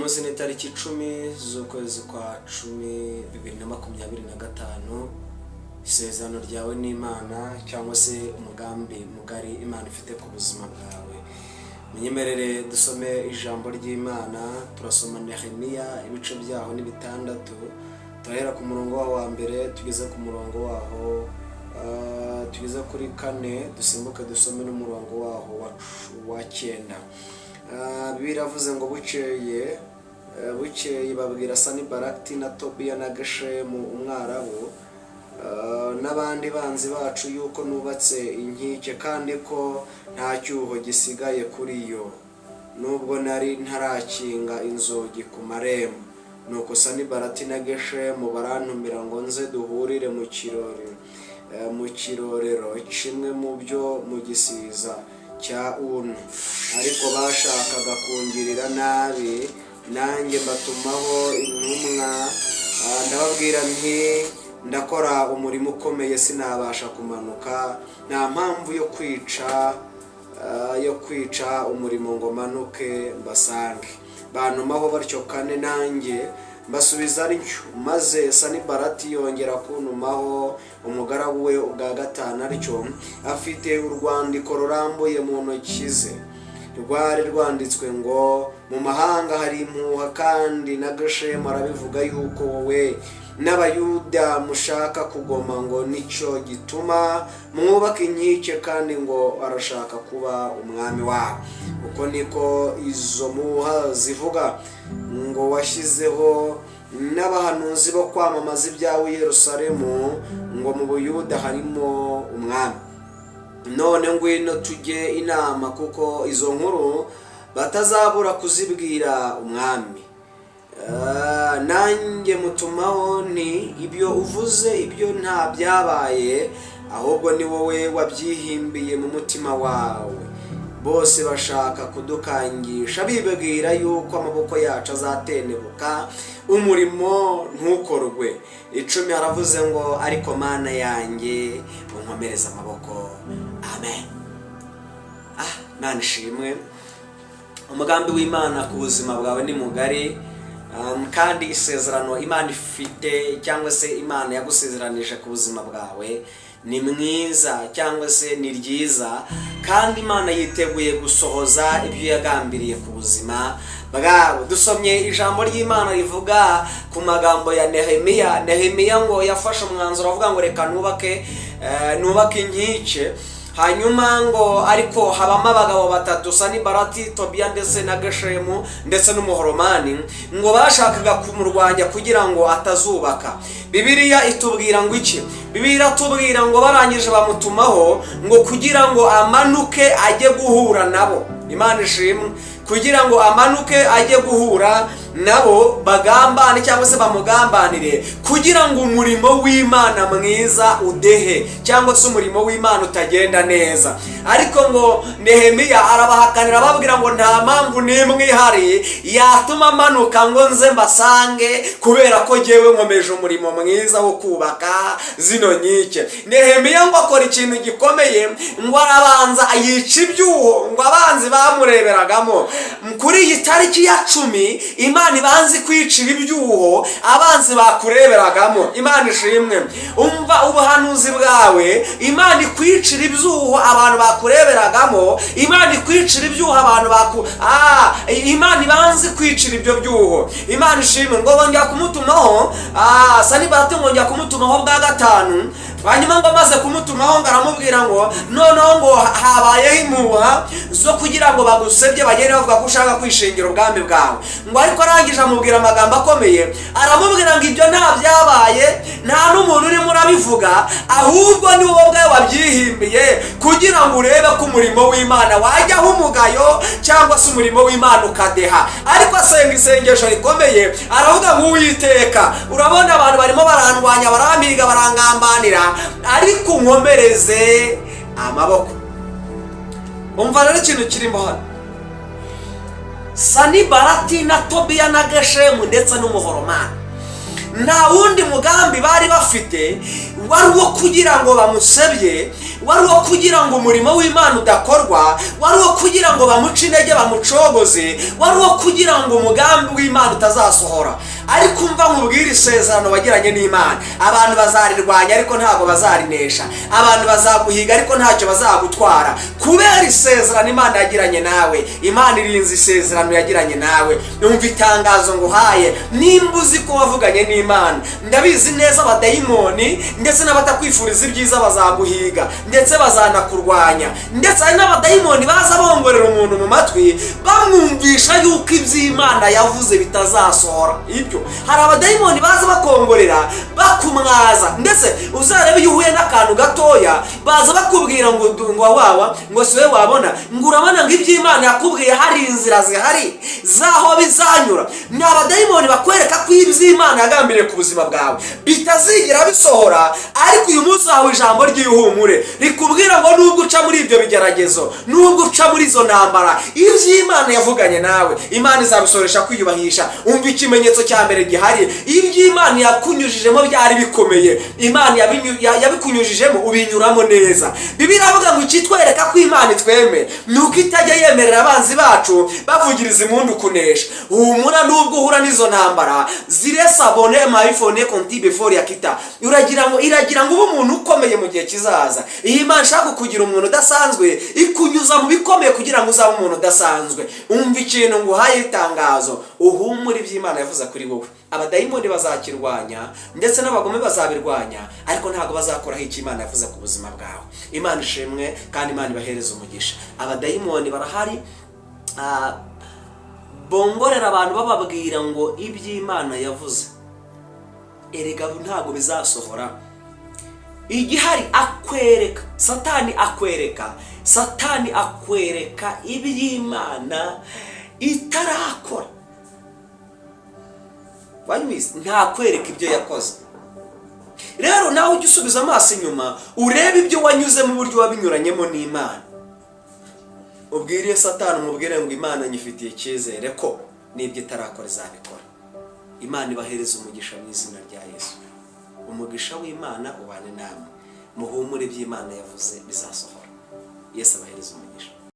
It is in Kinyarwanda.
Munsi ni tariki 10 z'ukwezi kwa 10 2025. Isezerano ryawe n'Imana cyangwa se umugambi mugari Imana ifite ku buzima bwawe. Munyemerere dusome ijambo ry'Imana. Turasoma Nehemiya, ibice byaho ni 6. Turahera ku murongo waho wa mbere tugeze ku murongo waho tugeze kuri 4, dusimbuke dusome n'umurongo waho wa 9. Bibiliya iravuze ngo bukeye babwira Sanibalati na Tobiya na Geshemu Umwarabu n'abandi banzi bacu yuko nubatse inkike kandi ko nta cyuho gisigaye kuri yo, nubwo nari ntarakinga inzugi ku marembo. Nuko Sanibalati na Geshemu barantumira ngo nze duhurire mu kirori mu kirorero kimwe mu byo mu gisiza cya Unu, ariko bashakaga kungirira nabi. Nanjye mbatumaho intumwa, ndababwira nti: "Ndakora umurimo ukomeye, sinabasha kumanuka. Nta mpamvu yo kwica umurimo ngo manuke mbasange." Bantumaho batyo kane, nanjye mbasubiza atyo. Maze Sanibalati yongera kuntumaho umugaragu we ubwa gatanu atyo, afite urwandiko rurambuye mu ntoki ze. Rwari rwanditswe ngo: "Mu mahanga hari impuha, kandi na Geshemu arabivuga yuko wowe n'Abayuda mushaka kugoma, ngo nicyo gituma mwubaka inkike, kandi ngo arashaka kuba umwami wabo. Uko niko izo mpuha zivuga, ngo washyizeho n'abahanuzi bo kwamamaza ibyawe i Yerusalemu, ngo mu Buyuda harimo umwami. None ngwino tujye inama, kuko izo nkuru batazabura kuzibwira umwami." Nanjye mutumaho nti: "Ibyo uvuze, ibyo nta byabaye, ahubwo ni wowe wabyihimbiye mu mutima wawe. Bose bashaka kudukangisha bibwira yuko amaboko yacu azatentebuka, umurimo ntukorwe." 10 haravuze ngo: "Ariko Mana yanjye, unkomereze amaboko." Amen. Imana ishimwe. Umugambi w'Imana ku buzima bwawe ni mugari, kandi isezerano Imana ifite cyangwa se Imana yagusezeranije ku buzima bwawe ni mwiza cyangwa se ni ryiza, kandi Imana yiteguye gusohoza ibyo yagambiriye ku buzima bwawe. Dusomye ijambo ry'Imana rivuga ku magambo ya Nehemiya. Nehemiya ngo yafashe umwanzuro avuga ngo: "Reka nubake inkike." Hanyuma ngo ariko habamo abagabo batatu, Sanibalati, Tobiya ndetse na Geshemu ndetse n'Umuhoromani, ngo bashakaga kumurwanya kugira ngo atazubaka. Bibiliya itubwira ngo iki? Bibiliya iratubwira ngo barangije bamutumaho ngo kugira ngo amanuke ajye guhura nabo. Imana ishimwe. Kugira ngo amanuke ajye guhura nabo, bagambane cyangwa se bamugambanire, kugira ngo umurimo w'Imana mwiza udehe cyangwa se umurimo w'Imana utagenda neza. Ariko ngo Nehemiya arabahakanira, ababwira ngo: "Nta mpamvu n'imwe ihari yatuma amanuka ngo nze mbasange, kubera ko jyewe nkomeje umurimo mwiza wo kubaka zino nkike." Nehemiya ngo akora ikintu gikomeye, ngo arabanza yica ibyuho ngo abanzi bamureberagamo. Kuri iyi tariki ya 10, Imana ibanze kwicira ibyuho abanzi bakureberagamo. Imana ishimwe. Umva, ubuhanuzi bwawe, Imana ikwicira ibyuho abantu bakureberagamo. Imana ikwicira ibyuho abantu baku Imana ibanze kwicira ibyo byuho. Imana ishimwe. Ngo bongera kumutumaho, Sanibalati ngo ngongera kumutumaho bwa gatanu. Hanyuma ngo amaze kumutumaho, ngo aramubwira ngo: "Noneho ngo habayeho impuha zo kugira ngo bagusebye, bagende bavuga ko ushaka kwishingira ubwami bwawe." Ngo ariko arangije amubwira amagambo akomeye, aramubwira ngo: "Ibyo nta byabaye, nta n'umuntu urimo urabivuga, ahubwo ni wowe ubwawe wabyihimbiye kugira ngo urebe ko umurimo w'Imana wajyaho umugayo cyangwa se umurimo w'Imana ukadeha." Ariko asenga isengesho rikomeye, aravuga ngo: "Uwiteka, urabona abantu barimo barandwanya, barampiga, barangambanira, ariko unkomereze amaboko." Umva rero ikintu kirimo hano: Sanibalati na Tobiya na Geshemu ndetse n'Umuhoromani nta wundi mugambi bari bafite. Wari uwo kugira ngo bamusebye, wari uwo kugira ngo umurimo w'Imana udakorwa, wari uwo kugira ngo bamuce intege, bamucogoze, wari uwo kugira ngo umugambi w'Imana utazasohora. Ariko umva nkubwire, isezerano wagiranye n'Imana, abantu bazarirwanya ariko ntabwo bazarinesha. Abantu bazaguhiga ariko ntacyo bazagutwara, kubera isezerano Imana yagiranye nawe. Imana irinze isezerano yagiranye nawe. Umva itangazo nguhaye: nimba uzi ko wavuganye n'Imana, ndabizi neza abadayimoni ndetse n'abatakwifuriza ibyiza bazaguhiga, ndetse bazanakurwanya. Ndetse hari n'abadayimoni baza bongorera umuntu mu matwi, bamwumvisha yuko iby'Imana yavuze bitazasohora. Ibyo, hari abadayimoni baza bakongorera, bakumwaza. Ndetse uzarebe, iyo uhuye n'akantu gatoya, baza bakubwira ngo wawa, ngo si wowe wabona, ngo urabona ngo iby'Imana yakubwiye hari inzira zihari z'aho bizanyura. Ni abadayimoni bakwereka ko iby'Imana yagambiriye ku buzima bwawe bitazigera bisohora. Ariko uyu munsi wahawe ijambo ry'ihumure rikubwira ngo nubwo uca muri ibyo bigeragezo, nubwo uca muri izo ntambara, iby'Imana yavuganye nawe Imana izabisoresha kwiyubahisha. Umva ikimenyetso cya mbere gihari: iby'Imana yakunyujijemo byari bikomeye, Imana yabikunyujijemo ubinyuramo neza. Bibiliya iravuga ngo ikitwereka ko Imana itwemeye ni uko itajya yemerera abanzi bacu bavugiriza impundu kunesha. Humura, nubwo uhura n'izo ntambara ziresabone mayifone konti before yakita, uragira ngo iragira ngo ube umuntu ukomeye mu gihe kizaza. Iyi Imana ishaka kugira umuntu udasanzwe, ikunyuza mu bikomeye kugira ngo uzabe umuntu udasanzwe. Umva ikintu nguhaye itangazo: uhumure, iby'Imana yavuze kuri wowe, abadayimoni bazakirwanya ndetse n'abagome bazabirwanya, ariko ntabwo bazakoraho icyo Imana yavuze ku buzima bwawe. Imana ishimwe kandi Imana ibahereze umugisha. Abadayimoni barahari, bongorera abantu bababwira ngo iby'Imana yavuze erega ntabwo bizasohora. Igihari akwereka, Satani akwereka iby'Imana itarakora. Wanyuze ntakwereka ibyo yakoze. Rero nawe ujye usubiza amaso inyuma, urebe ibyo wanyuzemo, uburyo wabinyuranyemo n'Imana. Ubwire Satani, umubwire ngo Imana nyifitiye icyizere ko n'ibyo itarakora izabikora. Imana ibahereza umugisha mu izina rya Yesu. Umugisha w'Imana ubane namwe. Muhumure, iby'Imana yavuze bizasohora. Yesu abahereza umugisha.